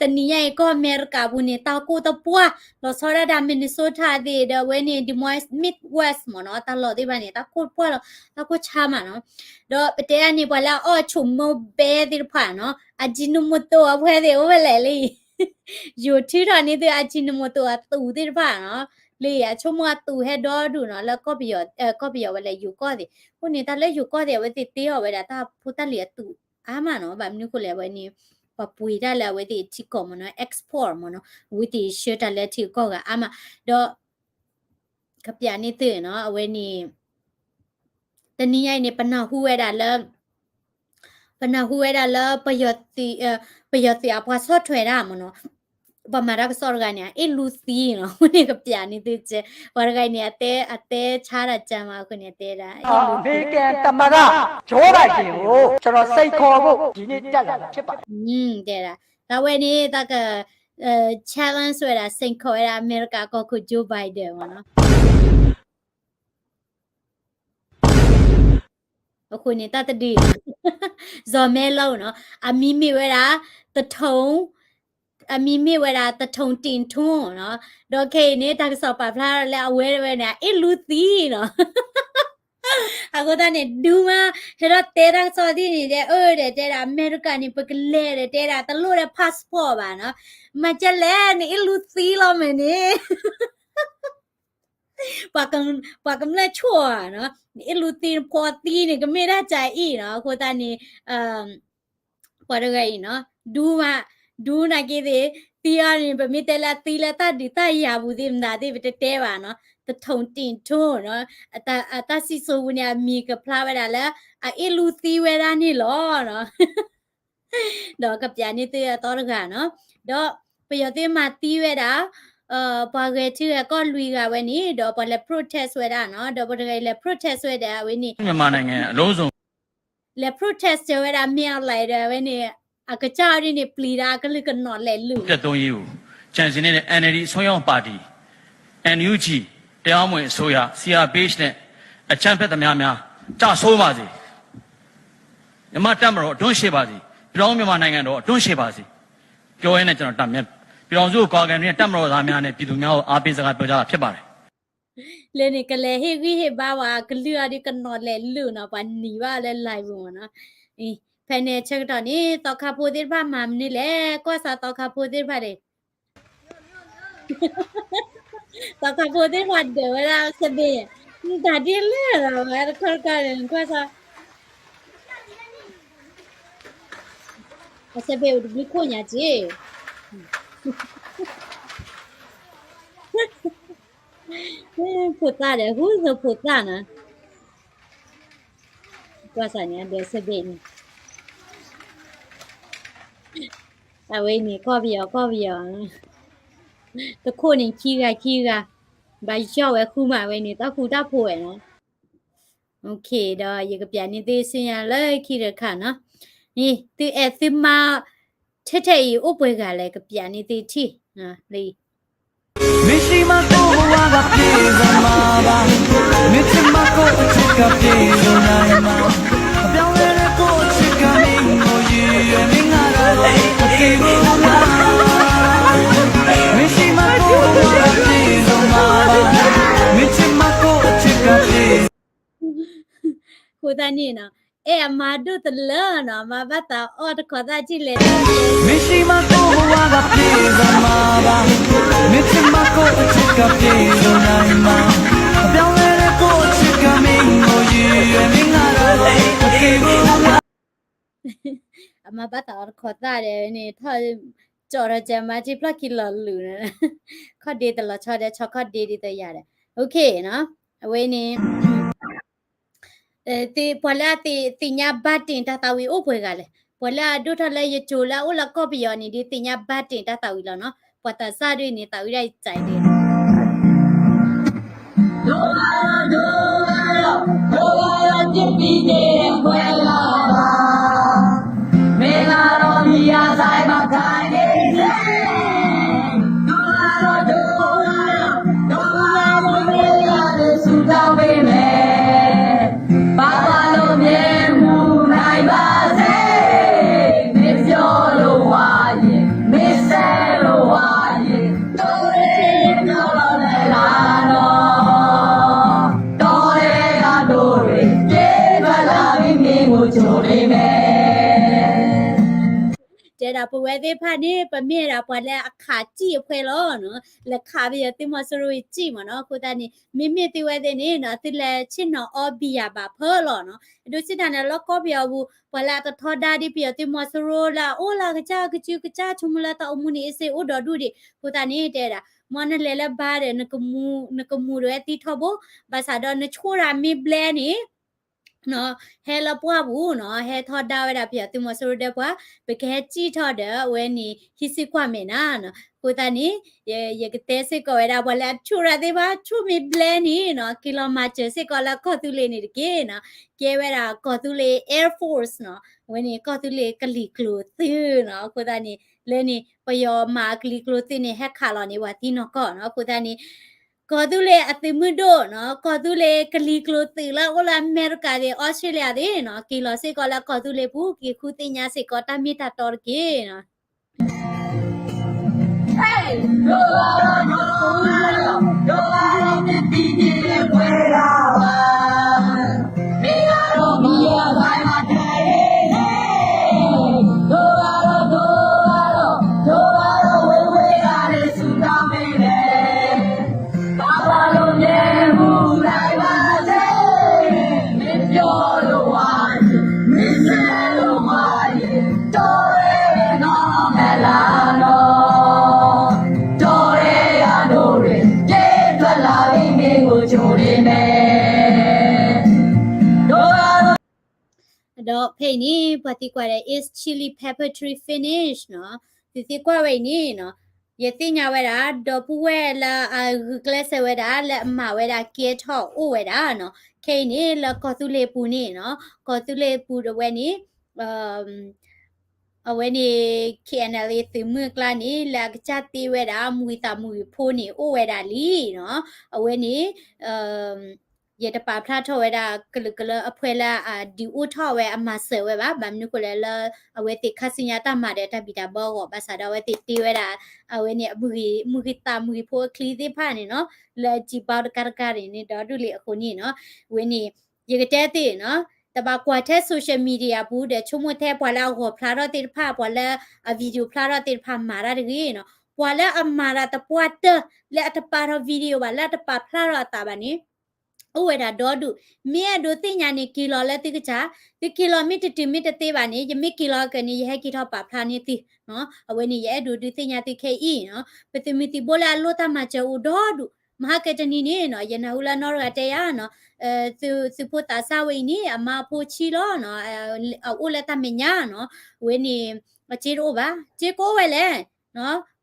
တနံၤညါအံၤ ကီၢ်အမဲရကၤပူၤန့ၣ် တၢ်ကိၢ်တပှၢ် လီၤဆီဒၣ်တၢ် Minnesota သ့ၣ်ဒီး အဝဲန့ၣ် Des Moines, Midwest မ့ၢ်နီၤ, တၢ်လီၢ်သ့ၣ်တဖၣ်န့ၣ် တၢ်ကိၢ်တပှၢ်လီၤ, တၢ်ကိၢ်ဆါမးနီၤ. ဒီးပတဲဒၣ်န့ၣ် ပှၤလၢအအီၣ်ဆိမိၣ်ဘဲသ့ၣ်တဖၣ်နီၤ, အကံနမိၣ်တိၣ်အဖှဲသ့ၣ်အိၣ်ဖဲလဲၣ်လံ ယိၤထုးထီၣ်န့ၢ်သု အကံနမိၣ်တိၣ်အသူးသ့ၣ်တဖၣ်နီၤ, လၢအဆိကမိၣ်အသူးဟဲဒီဒူၣ်နီၤ, လၢကီၢ်ပယီၤ, ကီၢ်ပယီၤဝဲလဲၣ် ယိၤကီၢ်သ့ၣ်, အဃိန့ၣ် တၢ်လၢယိၤကီၢ်သ့ၣ် အဝဲသ့ၣ်တ့အီၣ်ဝဲဒၣ်တၢ်ဖိတၢ်လံၤအသူးအါမးနီၤ, ဘၣ်မနုၤအဃိလဲၣ် အဝဲန့ၣ် ပှၤပှ့ၤတၢ်လၢအဝဲသ့ၣ်ထံကီၢ်မ့ၢ်နီၤ, export မ့ၢ်နီၤ, အဝဲသ့ၣ်ဆှၢတၢ်လၢထံကီၢ်ဂၤအါမး, ဒီး ကပျးန့ၢ်သုနီၤ, အဝဲန့ၣ် တနံၤညါအံၤန့ၣ် ပနၢ်ဟူဝဲဒၣ်လၢ ပနၢ်ဟူဝဲဒၣ်လၢ ပယီၤသုးအပှၤဆီၣ်ထွဲတၢ်မ့ၢ်နီၤ, ပှၤမၤတၢ်ကစီၣ်တဂၤန့ၣ် အ့ၣ်လူသံနီၤ, အဃိန့ၣ်ကပျးန့ၢ်သုကဲ, ပှၤတဂၤအံၤန့ၣ် အတဲဆါတၢ်ကၢမးအဃိန့ၣ် အတဲဒၣ် အမေရိကန်သမ္မတ Joe Biden ကို ကျွန်တော်စိန်ခေါ်ဖို့ ဒီနေ့တက်လာတာဖြစ်ပါတယ် တဲဒၣ်, တၢ်ဝဲန့ၣ် တၢ်က challenge ဝဲဒၣ် စိန်ခေါ်ဝဲဒၣ် အမဲရကၤကီၢ်ခိၣ် Joe Biden မ့ၢ်နီၤ. အဃိန့ၣ် တၢ်တဒု စီၤမဲလီနီၤ, အမံၤမ့ၢ်ဝဲဒၣ် တထုံ, အမံၤမ့ၢ်ဝဲဒၣ် တထုံတ့ၣ်ထူနီၤ, ဒီးခဲအံၤန့ၣ် တၢ်ကစီၣ်ပာ်ဖျါထီၣ်လၢအဝဲဝဲန့ၣ် အ့ၣ်လူသံနီၤ. အဃိသတးန့ၣ် ဒူမး ဟဲထီၣ်တဲတၢ်ကစီၣ်သ့ၣ်န့ၣ် တဲအၢဒီး တဲဒၣ်အမဲရကၤန့ၣ် ပကလဲၤဒီး တဲဒၣ် တလိၣ်ဒီး passport ဘၣ်နီၤ, မၤကဲလဲၣ် နအ့ၣ်လူသံလီၤမ့ၢ်န့ၣ် ပှၤကမျၢၢ်ဆိၣ်ဧါနီၤ, နအ့ၣ်လူသံနဖီသံန့ၣ် ကမ့ၢ်ဒၣ်ကၢအံၤနီၤ, အဃိသတးန့ၣ် ပှၤတဂၤအံၤနီၤ ဒူမး, ဒူနာ်က့သ့ၣ် သံအီၤန့ၣ် ပမ့ၢ်တဲလၢသံလၢတၢ်ဒုးတၢ်ယၤပူၤသ့ၣ်မတၤသ့ၣ် ပတတဲဘၣ်နီၤ, တထုံတ့ၣ်ထူနီၤ, အတၢ်စံၣ်စိၤပူၤန့ၣ် အမံၤကဖျါဝဲဒၣ်လၢ အအ့ၣ်လူသံဝဲဒၣ်န့ၣ်လီၤနီၤ. ဒီးကပျးန့ၢ်သုအသီတဂၤနီၤ, ဒီးပယီၤသုးမၤသံဝဲဒၣ် ပှၤဂဲၤထံဂဲၤကီၢ်လွံၢ်ဂၤဝဲန့ၣ် ဒီးပှၤလဲၤ protest ဝဲဒၣ်နီၤ, ဒီးပှၤတဂၤအံၤလဲၤ protest ဝဲဒၣ် အဝဲန့ၣ် မြန်မာနိုင်ငံ အလုံးစုံ လဲၤ protest ဝဲဒၣ် မင်းအောင်လှိုင် ဒီး အဝဲန့ၣ် အကစၢ်ဒ်န့ၣ် ပျံၤဒၣ်အကလုၢ်ကနီၤလဲၤလုၢ် ကျင့်သုံးရေးကို ကြံစည်နေတဲ့ NLD အစွန်းရောက်ပါတီ NUG တရားမဝင်အစိုးရ စီအာ်ပီဵတ်ၣ် နဲ့ အကြမ်းဖက်သမားများ ကျဆုံးပါစေ။ မြန်မာ့တပ်မတော် အဓွန့်ရှည်ပါစေ။ ပြည်ထောင်စုမြန်မာနိုင်ငံတော် အဓွန့်ရှည်ပါစေ ပြောရင်းနဲ့ ကျွန်တော် ပြည်ထောင်စုကို ကာကွယ်နေတဲ့ တပ်မတော်သားများနဲ့ ပြည်သူများကို အားပေးစကားပြောကြားတာ ဖြစ်ပါတယ်. လၢန့ၣ် ကလဲၤဟ့ၣ်ဂံၢ်ဟ့ၣ်ဘါဝဲ ကလုၢ်အဒုးကနီၤလဲၤလုၢ်နီၤ ပှၤနံၤဘၣ်လၢ live ပူၤမ့ၢ်နီၤ. ဖဲန့ၣ်ဆၢကတီၢ်န့ၣ် သီခါဖိသ့ၣ်တဖၣ်မၤမနုၤလဲၣ် ကွၢ်စးသီခါဖိသ့ၣ်တဖၣ်န့ၣ် သီခါဖိသ့ၣ်တဖၣ်ဒၢးဝဲဒၣ်စဘ့ၣ် တၢ်ဒ်လဲၣ်လီၤ ဝဲတခီတခီန့ၣ် ကွၢ်စး အစဘ့ၣ်အိၣ်တဘျုးခိၣ်ညါက့ ဖိသၣ်ဒီး ဟူသိဖိသၣ်နီၤ ကွၢ်စးန့ၣ် အဒၢးစဘ့ၣ်န့ၣ် အဝဲန့ၣ် ကီၢ်ပယီၤ ကီၢ်ပယီၤ တခိၣ်န့ၣ် ခံဂၤ ခံဂၤ ဘၣ်ယီၢ်ဝဲဃုမး အဝဲန့ၣ် တၢ်ဃူတၢ်ဖိးဝဲနီၤ ဒီးယကပျးန့ၢ်သုဆူညါလၢခံတခါနီၤ န့ၣ် သုအဲၣ်သုမါ ထဲထဲအံၤအိၣ်ပှဲၤဂၤလဲၣ် ကပျးန့ၢ်သုထံၣ် လၢ မရှိမှကိုဘဝကပြည့်စုံမှာပါ မင်းချစ်မှကိုအချစ်ကပြည့်စုံနိုင်မှာ ပြောင်းလဲတဲ့ကိုယ့်အချစ်ကမင်းကိုရည်ရွယ်မင်းကတော့အသေးဘူးလား မရှိမှကိုဘဝကပြည့်စုံမှာပါ မင်းချစ်မှကိုအချစ်ကပြည့် ဃိသတးန့ၣ်နီၤ အဲၣ်အမါဒိၣ်တလၢနီၤ အမါဘၣ်သးအီၣ်တခီသၣ်ထံၣ်လဲၣ် မရှိမှကိုဘဝကပြည့်စုံမှာပါ မင်းချစ်မှကိုအချစ်ကပြည့်စုံနိုင်မှာ ပြောင်းလဲတဲ့ကိုယ့်အချစ်ကမင်းကိုရည်ရွယ်မင်းကတော့အသေးဘူးလား အမါဘၣ်သးအီၣ်တခီသၣ်ဒီးန့ၣ် ထီၣ် ကၠီၣ်ထီၣ်ကဲမါထံဖျီၣ်ခံလီၤလူၤ ခီၣ်ဒ့တလီၤဆီဒီး ဆီခီၣ်ဒ့ဒ်သိးယၤဒီး အဝဲန့ၣ် ပှၤလၢအသ့ၣ်ညါဘၣ်တ့ၢ်တၢ်သးဝံၣ်အိၣ်ပှဲၤဂၤလဲၣ် ပှၤလၢအဒိၣ်ထီၣ်လၢယကၠိလၢအအိၣ်လၢကီၢ်ပယီၤန့ၣ် ဒ်သ့ၣ်ညါဘၣ်တ့ၢ်တၢ်သးဝံၣ်လီၤနီၤ ပှၤသးစၢ်ဒ်န့ၣ် သးဝံၣ်ဒၣ်ယစဲးဒ် မင်္ဂလာတော်ဒီအစၢ်မခါနေစေ ဒိၣ်လာတော့ဒိၣ်လာတော့ ဒိၣ်လာတော့မင်္ဂလာတွေဆုတောင်းပေးမယ် ပါပါလို့မြဲမူနိုင်ပါစေ မင်းပြောလို့ဝါရင် ဝဲဒၣ်ပဝဲသ့ၣ်တဖၣ်န့ၣ် ပမ့ၢ်ဝဲဒၣ်ပှၤလၢအခးစံၣ်အဖှဲလီၤနီၤ, လဲၤခးပယီၤသုးမီၤစိရိၤအံၤစံၣ်မ့ၢ်နီၤ. အဃိသတးန့ၣ် မ့မ့ၢ်သုဝဲသ့ၣ်န့ၣ်နီၤ သုလဲၤဆ့ၣ်နီၤအီဘံယၤဘၣ်ဖၢလီၤနီၤ. အဒိးစ့ၢ်တၢ်န့ၣ် လၢကီၢ်ပယီၤပူၤ ပှၤလၢအတထီဒါဒ်ပယီၤသုးမီၤစိရိၤလၢအအိၣ်လၢအကစၢ်ကစုကစၢ် ဆိကမိၣ်လၢတၢ်အိၣ်မူန့ၣ်အ့ၣ်စ့အိၣ်ဒီးဒူၣ်ဒံး. အဃိသတးန့ၣ် တဲဒၣ် မ်နလဲၤလၢဘါဒီး နကမူၤဒၣ်ဝဲသံထီဘိ, ဘၣ်ဆၣ်ဒီးနဆိၣ်တၢ်မ့ၢ်ဘျဲန့ၣ် ဟဲလၢပှၢ်ပူၤနီၤ, ဟဲထီဒါဝဲဒၣ်ပယီၤသုးမီၤစိရိၤဒီးပှၤ, ပကဟဲစံၣ်ထီၣ်ဒီးအဝဲန့ၣ် ဟံးစုကွၢ်မဲာ်နၤနီၤ. အဃိသတးန့ၣ် ယကတဲစ့ၢ်ကီးဝဲဒၣ် ပှၤလၢအဆိၣ်တၢ်သ့ၣ်တဖၣ် ဆိၣ်မ့ၢ်ဘျဲန့ၣ်နီၤ က့ၤလီၤမၤစၢၤစ့ၢ်ကီးလၢကီၢ်သူလ့ၤန့ၣ်တက့ၢ်နီၤ. ကဲဝဲဒၣ်ကီၢ်သူလ့ၤ Air Force နီၤ, အဝဲန့ၣ်ကီၢ်သူလ့ၤကလံၤကျိၤသုးနီၤ. အဃိသတးန့ၣ် လၢန့ၣ် ပယီၤမၤကလံၤကျိၤသုးန့ၣ် ဟဲခးလီၤန့ၣ် ပှၤသံနီၢ်ကီၢ်နီၤ. အဃိသတးန့ၣ် ကီၢ်သူလ့ၤအသုးမုၢ်ဒိၣ်နီၤ, ကီၢ်သူလ့ၤကလံၤကျိၤသုးလၢအအိၣ်လၢအမဲရကၤသ့ၣ် အီစထြ့လယါသ့ၣ်နီၤ, က့ၤလီၤစ့ၢ်ကီးလၢကီၢ်သူလ့ၤပူၤ က့ၤဃုသ့ၣ်ညါစ့ၢ်ကီးတၢ်မ့ၢ်တၢ်တီတက့ၢ်နီၤ. Finish နီၤ, သုသ့ၣ်ကွၢ်ဝဲအံၤန့ၣ်နီၤ, ယသ့ၣ်ညါဝဲဒၣ် ဒီပုၢ်ဝဲၢ်လၢအဂုာ်ကျဲးစၢးဝဲဒၣ် လၢအမၤဝဲဒၣ်ကဲထီၣ်အိၣ်ဝဲဒၣ်နီၤ, ခဲအံၤန့ၣ် လၢကီၢ်သူလ့ၤပူၤန့ၣ်နီၤ, ကီၢ်သူလ့ၤပူၤတဝဲန့ၣ် အဝဲန့ၣ် K N L A သုးမုၢ်အကျါန့ၣ် လၢအကစၢ်တ့ဝဲဒၣ် မုၢ်ဂံၢ်သးမုၢ်ဂံၢ်ဖိန့ၣ် အိၣ်ဝဲဒၣ်လံနီၤ, အဝဲန့ၣ် ယတပာ်ဖျါထီၣ်ဝဲဒၣ် ကလုာ်ကလုာ်အဖှဲလၢအဒုးအိၣ်ထီၣ်ဝဲအမၤစၢၤဝဲဘၣ်, ဘၣ်မနုၤဃိလဲၣ်လၢ အဝဲသ့ၣ်ခါဆူညါတၢ်မၤဒီးတၢ်ဘံၣ်တၢ်ဘၢအဂီၢ် ဘၣ်ဆၣ်ဒီးအဝဲသ့ၣ်တ့ဝဲဒၣ် အဝဲန့ၣ် မုၢ်ဂံၢ်သးမုၢ်ဂံၢ်ဖိအချံသ့ၣ်တဖၣ်န့ၣ်နီၤ, လၢအစံးဘၣ်တကးတကးန့ၣ် ဒီဒူၣ်လံအဃိန့ၣ်နီၤ, ဝဲန့ၣ် ယကတဲသ့ၣ်နီၤ, တဘၣ်ကွၢ်ထဲ social media ပူၤဒီး ဆိကမိၣ်ထဲပှၤလၢအဂီၢ်ဖျါထီၣ်သ့ၣ်တဖၣ် ပှၤလၢအ video ဖျါထီၣ်သ့ၣ်တဖၣ်မၤတၢ်တဂ့ၤနီၤ, ပှၤလၢအမၤတၢ်သပှၢ်တၢၢ် လၢအတပာ်ထီၣ် video ဘၣ် လၢအတပာ်ဖျါထီၣ်အသးဘၣ်န့ၣ် အိၣ်ဝဲဒၣ်ဒီဒူၣ်, မ့ၢ်အဲၣ်ဒိးသ့ၣ်ညါန့ၣ် က့ၤလီၤလၢသုကစၢ်, သုက့ၤလီၤမ့ၢ်တတုၤမ့ၢ်တသ့ဘၣ်န့ၣ် ယမ့ၢ်က့ၤလီၤက့ၤန့ၣ် ယဟဲက့ၤထီၣ်ပာ်ဖျါန့ၢ်သုနီၤ, အဝဲန့ၣ် ယအဲၣ်ဒိးဒုးသ့ၣ်ညါသုခဲအံၤနီၤ, ပသုးမုၢ်သံၣ်ဘိလၢအလိၣ်တၢ်မၤစၢၤအိၣ်ဒီဒူၣ်, မဟါကတနံၤန့ၣ်နီၤ ယနၢ်ဟူလၢနီၢ်တဂၤတဲယၤနီၤ, သုးဖိသးစၢ်ဝဲအံၤန့ၣ် အမါဖိဆံးလီၤနီၤ, အအိၣ်လၢတၢ်မဲာ်ညါနီၤ, အဝဲန့ၣ် အစ့တအိၣ်ဘၣ်, စ့ကအိၣ်ဝဲလဲၣ်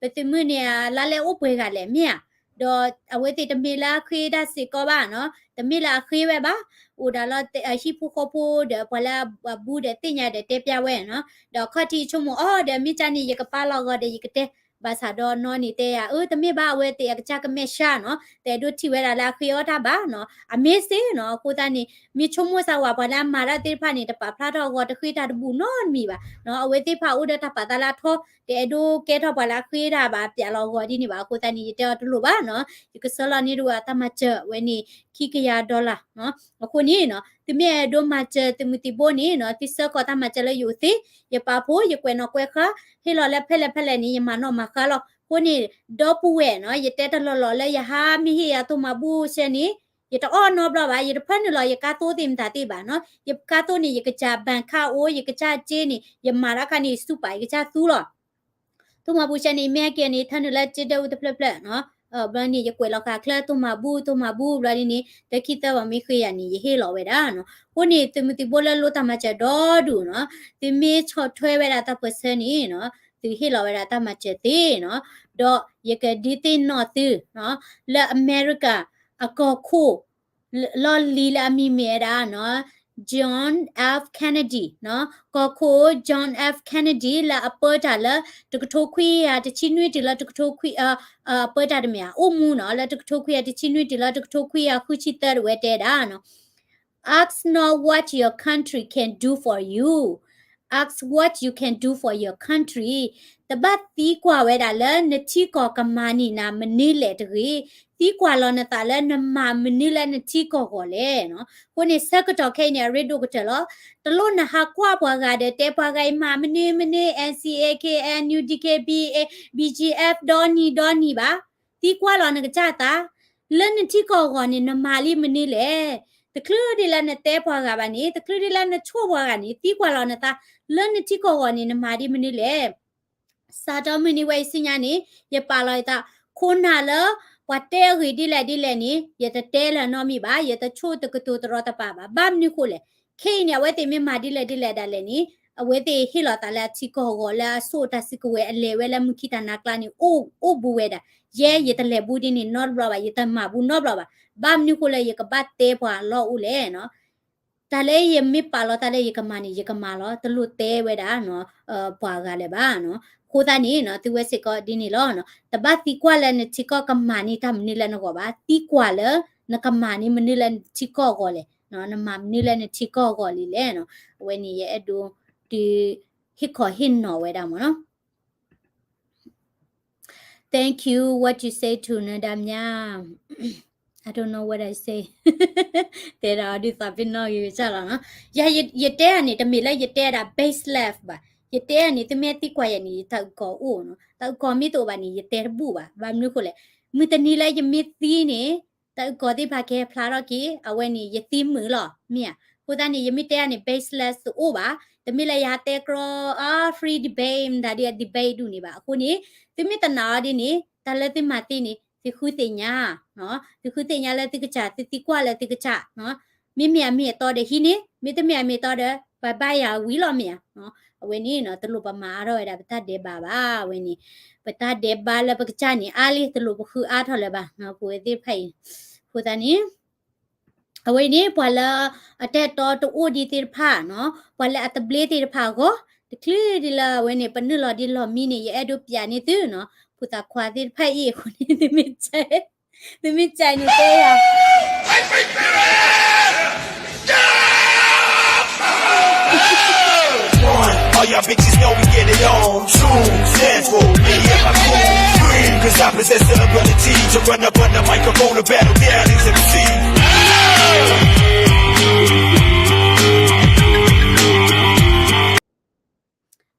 ပသုးမုၢ်န့ၣ် လါလဲအိၣ်ပှဲၤဂၤလဲၣ်မ့ၢ်ဧါ, ဒီးအဝဲသ့ၣ်တမ့ၢ်လၢအဃ့တၢ်စ့ၢ်ကီးဘၣ်နီၤ, တမ့ၢ်လၢအဃ့ဝဲဘၣ်, အိၣ်ဒၣ်လၢဟံၣ်ဖိဃီဖိဒီးပှၤလၢအဘူးဒီးသ့ၣ်ညါဒီးတဲပျါဝဲနီၤ, ဒီးခီၣ်ထံးဆိကမိၣ်အီၤဒီး မ့ၢ်ကၢ်န့ၣ် ယကပာ်လီၤဂီၤဒီးယကတဲ, ဘၣ်ဆၣ်ဒီးနီၢ်န့ၣ်တဲယၤ အၢ တမ့ၢ်ဘၣ် အဝဲသ့ၣ်အကစၢ်ကမဲာ်ဆှးနီၤ, တအဲၣ်ဒိးထံၣ်ဝဲဒၣ်လၢအဃ့အီၣ်တၢ်ဘၣ်နီၤ, အမ့ၢ်စ့ၢ်နီၤ, အဃိသတးန့ၣ် မ့ၢ်ဆိကမိၣ်စၢ်ဝဲပှၤလၢအမၤတၢ်သ့ၣ်တဖၣ်န့ၣ် တပာ်ဖျါထီၣ်အဂီၢ် တဃ့တၢ်တဘူၣ်နီတမံၤဘၣ်နီၤ, အဝဲသ့ၣ်တဖၣ်အိၣ်ဒီးတၢ်ပာ်သးလၢအထီ, တအဲၣ်ဒိးကဲထီၣ်ပှၤလၢအဃ့တၢ်ဘၣ် ပျးလီၤအဂီၢ်ဒ်န့ၣ်ဘၣ်, အဃိသတးန့ၣ် ယတဲအီၤတလိၣ်ဘၣ်နီၤ, ယကဆှၢလီၤန့ၢ်ဒၣ်ဝဲတၢ်မၤစၢၤဝဲန့ၣ် ခံကယၤ dollar နီၤ, အဃိန့ၣ်နီၤ သုမ့ၢ်အဲၣ်ဒိးမၤစၢၤသုးမုၢ်သံၣ်ဘိန့ၣ်နီၤ သုဆှၢကီးတၢ်မၤစၢၤလၢယအိၣ်သ့, ယပာ်ဖှိၣ် ယကွဲးနီၣ်ကွဲးဃါ, ဟ့ၣ်လီၤလၢဖဲလဲၣ်ဖဲလဲၣ်န့ၣ် ယမၤနီၣ်မၤဃါလီၤ, အဃိန့ၣ် ဒီပုၢ်ဝဲၢ်နီၤ ယတဲတလီၢ်လီၢ်လၢယဟါမ့ၢ်ဟ့ၣ်ယၤသိၣ်မၤဘူၣ်ဆဲန့ၣ် ယတအီၣ်နီတဘျီဘၣ်, ယတဖၢနုာ်လီၤ ယကါသိသ့ၣ်မတၤသ့ၣ်ဘၣ်နီၤ, ယကါသိန့ၣ် ယကစၢ်ဘၣ်ခၣ်အိၣ် ယကစၢ်စ့န့ၣ် ယမၤတၢ်ခါန့ၣ် ယစူးပာ် ယကစၢ်သူလီၤ သိၣ်မၤဘူၣ်ဆဲန့ၣ် မ့ၢ်ဟဲက့ၤန့ၣ် ထၢနုာ်လၢစ့ဒၢအူတဖျၢၣ်ဖျၢၣ်နီၤ, ဘျီန့ၣ် ယကွဲးလီၤဃာ်ချၢသိၣ်မၤဘူၣ် သိၣ်မၤဘူၣ် ဘျီန့ၣ် တခံသၢဘၣ်မ့ၢ်ဃ့ယၤန့ၣ် ယဟ့ၣ်လီၤဝဲဒၣ်နီၤ, အဃိန့ၣ် သုးမုၢ်သံၣ်ဘိလၢလိၣ်တၢ်မၤစၢၤဒီဒူၣ်နီၤ, သုမ့ၢ်ဆီၣ်ထွဲဝဲဒၣ်တၢ်ပၢၢ်ဆၢန့ၣ်နီၤ, သုဟ့ၣ်လီၤဝဲဒၣ်တၢ်မၤစၢၤသ့နီၤ, ဒီးယကဒုးသ့ၣ်နီၣ်သုနီၤ, လၢအမဲရကၤ အကီၢ်ခိၣ် လီၢ်လံၤလၢအမံၤမ့ၢ်ဝဲဒၣ်နီၤ, John F Kennedy နီၤ, ကီၢ်ခိၣ် John F Kennedy လၢအပၢတၢ်လၢ တကထိခွံကယၤတဆံနွံတုၤလၢတကထိခွံ, အပၢတၢ်တမ့ၢ်ဧါ, အိၣ်မူနီၤ, လၢတကထိခွံကယၤတဆံနွံတုၤလၢတကထိခွံကယၤဃုဆံသၢတဝဲတဲဒၣ်နီၤ, Ask not what your country can do for you, ask what you can do for your country. တဘၣ်သံကွၢ်ဝဲဒၣ်လၢနထံကီၢ်ကမၤန့ၢ်နၤမနုၤလဲၣ်တဂ့ၤ, သံကွၢ်လီၤနသးလၢနမၤမနုၤလၢနထံကီၢ်ဂီၢ်လဲၣ်နီၤ. အဃိန့ၣ် ဆၢကတီၢ်ခဲအံၤန့ၣ် အရ့ဒိၣ်ကတၢၢ်လီၤ. တလိၣ်နဟးကွၢ်ပှၤဂၤဒီးတဲပှၤဂၤအံၤမၤမနုၤမနုၤ NCA KNU DKBA BGF ဒီနံၤဒီနံၤဘၣ်. သံကွၢ်လီၤနကစၢ်သး လၢနထံကီၢ်ဂီၢ်န့ၣ် နမၤလံမနုၤလဲၣ်. တချုးဒ်လၢနတဲပှၤဂၤဘၣ်န့ၣ် တချုးဒ်လၢနဆိၣ်ပှၤဂၤန့ၣ် သံကွၢ်လီၤနသး လၢနထံကီၢ်ဂီၢ်န့ၣ် နမၤဒ်မနုၤလဲၣ်. စးထီၣ်မုၢ်နံၤဝဲအံၤဆူညါန့ၣ် ယပာ်လီၤယသး ခိၣ်နၢ်လၢ ပှၤတဲအဂ့ၢ်ဒ်လဲၣ်ဒ်လဲၣ်န့ၣ် ယတတဲလၢၤနီတမံၤဘၣ်, ယတဆိၣ်တကတိၤတရီတပါဘၣ်. ဘၣ်မနုၤဃိလဲၣ်, ခဲအံၤန့ၣ် အဝဲသ့ၣ်မ့ၢ်မၤဒ်လဲၣ်ဒ်လဲၣ်ဒၣ်လဲာ်န့ၣ် အဝဲသ့ၣ်ဟ့ၣ်လီၤသးလၢအထံကီၢ်ဂီၢ်လၢအဆိၣ်တၢ်စုကဝဲၤအလဲၤဝဲလၢမုၢ်ခံတၢ်နါကျါန့ၣ် အိၣ်ဘူးဝဲဒၣ်. ယဲယတလဲၤဘူးဒ်န့ၣ်နီတဘျီဘၣ်, ယတမၤဘူးနီတဘျီဘၣ်. ဘၣ်မနုၤဃိလၢယကဘၣ်တဲပှၤလီၢ်အိၣ်လဲၣ်နီၤ. တၢ်လၢယမ့ၢ်ပာ်လီၤသးလၢယကမၤန့ၣ် ယကမၤလီၤ, တလိၣ်တဲဝဲဒၣ် ပှၤဂၤလၢၤဘၣ်နီၤ. အဃိသတးန့ၣ်နီၤ သုဝဲစ့ၢ်ကီးဒ်န့ၣ်လီၤ. တဘၣ်သံကွၢ်လၢနထံကီၢ်ကမၤန့ၢ်တၢ်မနုၤလၢနဂီၢ်ဘၣ်, သံကွၢ်လၢနကမၤန့ၢ်မနုၤလၢနထံကီၢ်အဂီၢ်လဲၣ်, နမၤမနုၤလၢနထံကီၢ်အဂီၢ်လံလဲၣ်နီၤ. အဝဲန့ၣ်ယအဲၣ်ဒိး တုၤ ဟ့ၣ်ခီဟ့ၣ်နီၤဝဲဒၣ်မ့ၢ်နီၤ. Thank you, what you say to နဒါမြ I don't know what I say. တဲဒၣ်အီၤဒ်သိးပ့ၤနီၣ်ဂ့ၤကစၢ်လီၤနီၤ. ယ ယတဲဒၣ်န့ၣ် တမ့ၢ်လၢယတဲဒၣ် baseless ဘၣ်. ယတဲဒၣ်န့ၣ် သုမ့ၢ်သံကွၢ်ယၤန့ၣ် ယတၢ်အုၣ်ကီၤအိၣ်နီၤ. တၢ်အုၣ်ကီၤမ့ၢ်တအိၣ်ဘၣ်န့ၣ် ယတဲတဘူၣ်ဘၣ်. ဘၣ်မနုၤဃိလဲၣ်, မုၢ်တနံၤလၢယမ့ၢ်သံန့ၣ် တၢ်အုၣ်ကီၤသ့ၣ်တဖၣ်ကဟဲဖျါထီၣ်က့ၤ အဝဲန့ၣ် ယသံမုာ်လီၤ မ့ၢ်ဧါ. အဃိသတးန့ၣ် ယမ့ၢ်တဲဒၣ်န့ၣ် baseless တအိၣ်ဘၣ်. တမ့ၢ်လၢယဟးတဲကြီ အ free debate မတၤဒ်အ debate ဒူၣ်န့ၣ်ဘၣ်. အဃိန့ၣ် သုမ့ၢ်တနာ်အီၤဒ်န့ၣ် တၢ်လၢသုမၤသ့န့ၣ် သုဃုသ့ၣ်ညါ, သုဃုသ့ၣ်ညါလၢသုကစၢ် သုသံကွၢ်လၢသုကစၢ် မ့မ့ၢ်အမ့ၢ်အတီဒီးဟံးန့ၢ်, မ့တမ့ၢ်အမ့ၢ်အတီဒီး ဘၣ်ဘၣ်ယၤဝံၤလီၤမ့ၢ်ဧါ. အဝဲန့ၣ်နီၤ တလိၣ်ပမၤအါထီၣ်ဝဲဒၣ် ပတၢ်ဒဲးဘးဘၣ်. အဝဲန့ၣ် ပတၢ်ဒဲးဘးလၢပကစၢ်န့ၣ် အါလံ တလိၣ်ပဃုအါထီၣ်လၢၤဘၣ် ပဝဲသ့ၣ်တဖၣ်အံၤ. အဃိသတးန့ၣ် အဝဲအံၤန့ၣ် ပှၤလၢအတၢ်အဲၣ်တီတအိၣ်ဒံးသ့ၣ်တဖၣ်နီၤ, ပှၤလၢအတဘျ့သ့ၣ်တဖၣ်အဂီၢ်, တချုးဒ်လၢအဝဲန့ၣ် ပနုာ်လီၤဒ်လီၢ်မံန့ၣ် ယအဲၣ်ဒိးပျးန့ၢ်သုနီၤ, ဖိသၣ်ခွါသ့ၣ်တဖၣ်အံၤအဃိန့ၣ် သုမ့ၢ် သုမ့ၢ်ကဲန့ၣ်တဲယၤ All y'all bitches know we get it on. True, stand for me and my crew. Scream, 'cause I possess the ability to run up on the microphone and battle down into the sea.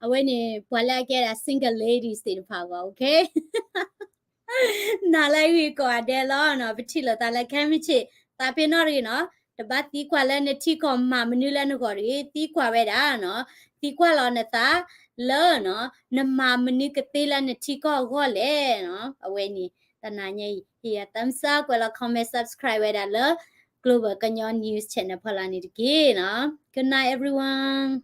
အဝဲန့ၣ် ပှၤလၢအကဲဒၣ် single ladies သ့ၣ်တဖၣ်အဂီၢ် okay. နၤလၢအဂ့ၢ်ကိးဂၤဒဲးလီၤနီၤ, ပထံၣ်လိာ်သးလၢခဲမုၢ်ဆ့ၣ် သးပ့ၤနီၣ်တဂ့ၤနီၤ, တဘၣ်သံကွၢ်လၢနထံကီၢ်မၤမနုၤလၢနဂီၢ်တဂ့ၤ, သံကွၢ်ဝဲဒၣ်နီၤ, သံကွၢ်လီၤနသးလၢနီၤ, နမၤမနုၤကသ့လၢနထံကီၢ်အဂီၢ်လဲၣ်နီၤ, အဝဲန့ၣ် တနၤညါအံၤ ဟ့ၣ်ယၤ thumbs up ကွဲးလီၤ comment subscribe ဝဲဒၣ်လၢ Global ကညီ News Channel ဖီလာ်န့ၣ်တက့ၢ်နီၤ. Good night everyone.